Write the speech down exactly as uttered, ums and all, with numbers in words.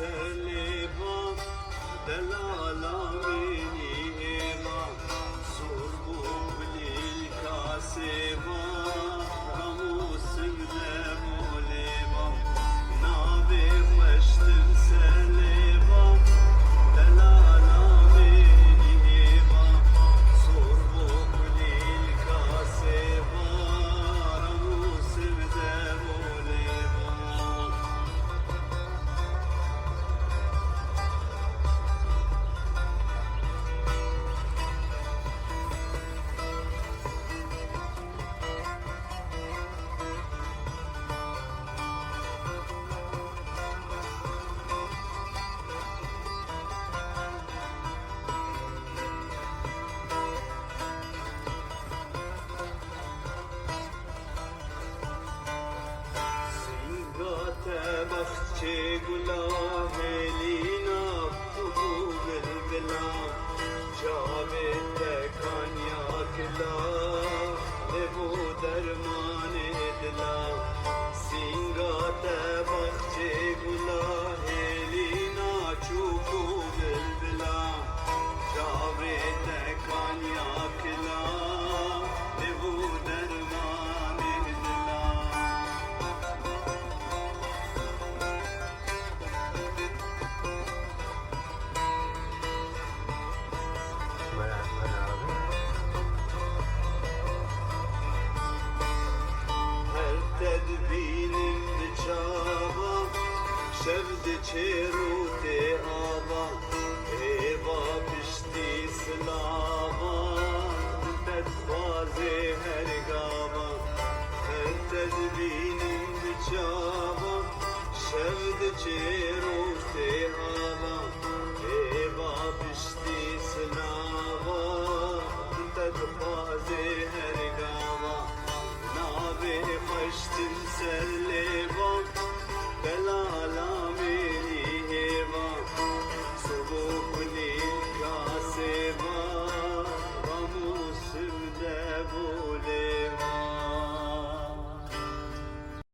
Lêva, delala min î êva, zor bû kulîlka sêva, ramûsim de bû lêva. Navê xweştim ser lêva, delala min î êva, zor bû kulîlka sêva, ramûsim de bû lêva. Sînga te bexçê gula, hêlîna tu bû bilbila. Çavê te kaniya kila, lê bû dermanê dila. Sînga te bexçê gula, hêlîna çûk û bilbila. Çavê te kaniya kila, lê bû dermanê dila. Her te dibînim bi çava, şev diçe rû tê ava. Êva piştî silava, te dixwazê her gava. Her te dibînim bi çava, şev diçe roj tê ava. Êva piştî silava, te dixwazê